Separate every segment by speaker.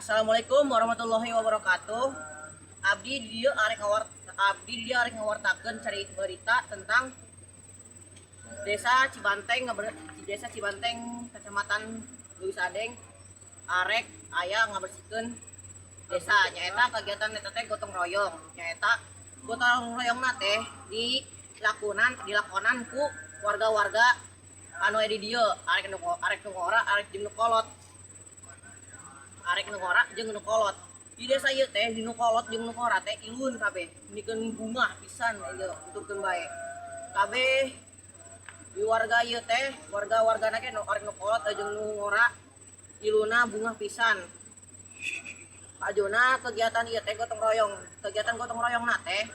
Speaker 1: Assalamualaikum warahmatullahi wabarakatuh. Abdi di dieu arek ngawartakeun cari berita tentang Desa Cibanteng, Desa Cibanteng, Kecamatan Leuwisadeng, arek aya ngabersihkeun desa. Nyaeta kegiatan eta teh gotong royong. Nyaeta gotong royongna teh dilakonan ku warga-warga anu aya di dieu, arek nu ngora, arek jeung nu kolot, arek nu ngora jeung nu kolot di desa ieu teh. Di nu kolot jeung nu ngora teh ilun kabeh mikeun bungah pisan ieu, tuturkeun bae kabeh di warga ieu teh. Warga-wargana ge nu arek nu kolot jeung nu ngora iluna bungah pisan. Kajuna kegiatan ieu teh gotong royong. Kegiatan gotong royong na teh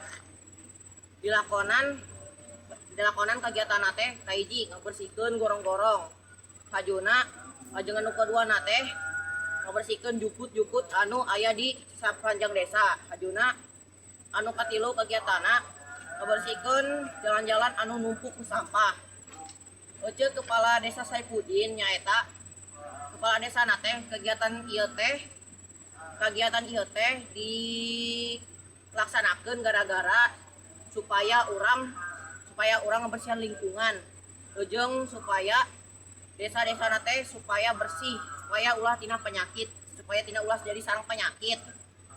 Speaker 1: dilakonan dilakonan kegiatan teh kahiji ngabersihkeun gorong-gorong, kajuna ajengan nu kadua na teh ngabersihkeun jukut-jukut anu aya di sapanjang desa, kajuna anu katilu kegiatanna ngabersihkeun jalan-jalan anu numpuk ku sampah. Ece Kepala Desa Saipudin, nyaeta kepala desa na teh, kegiatan ieu teh dilaksanakeun gara-gara supaya urang ngebersihan lingkungan jeung supaya desa-desa teh supaya bersih, supaya ulah tina penyakit, supaya tina ulah jadi sarang penyakit.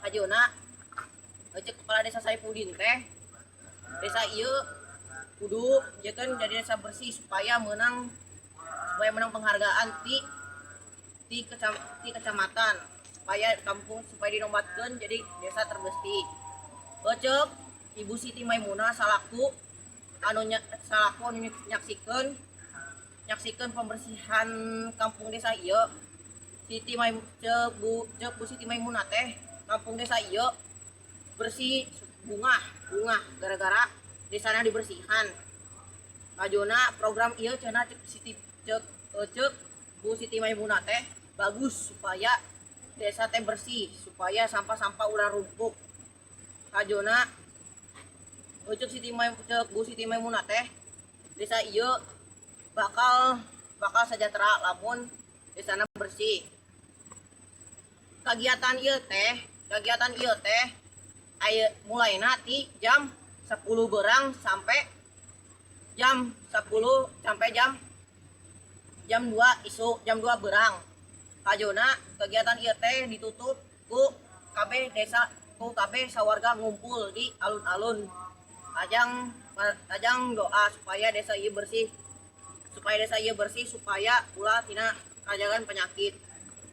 Speaker 1: Kajuna cek Kepala Desa Saipudin teh, desa ieu kudu kan jadi desa bersih supaya menang penghargaan ti kecamatan, supaya kampung supaya dinobatkan jadi desa terbersih. Cek Ibu Siti Maimunah salaku anu nyaksikeun nyaksikeun pembersihan kampung desa ieu, Siti Maim cek Bu Siti Maimunah teh, kampung desa ieu bersih, bungah bungah gara-gara desana dibersihan. Kajuna program ieu cenah cek Bu Siti Maimunah teh bagus supaya desa teh bersih, supaya sampah-sampah ulah rumpuk. Kajuna cek Bu Siti Maimunah teh, desa ieu bakal bakal sejahtera lamun desana bersih. Kegiatan ieu teh aya mulai ti jam 10 berang sampai jam 10 sampai jam jam 2 isuk, jam 2 berang. Kajuna kegiatan ieu teh ditutup ku kabeh desa, ku kabeh sawarga ngumpul di alun-alun ajang ajang doa supaya desa ieu bersih, supaya ulah tina kajagan penyakit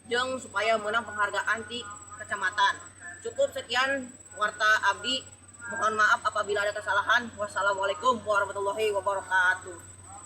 Speaker 1: jeung supaya menang penghargaan di kecamatan. Cukup sekian warta abdi. Mohon maaf apabila ada kesalahan. Wassalamualaikum warahmatullahi wabarakatuh.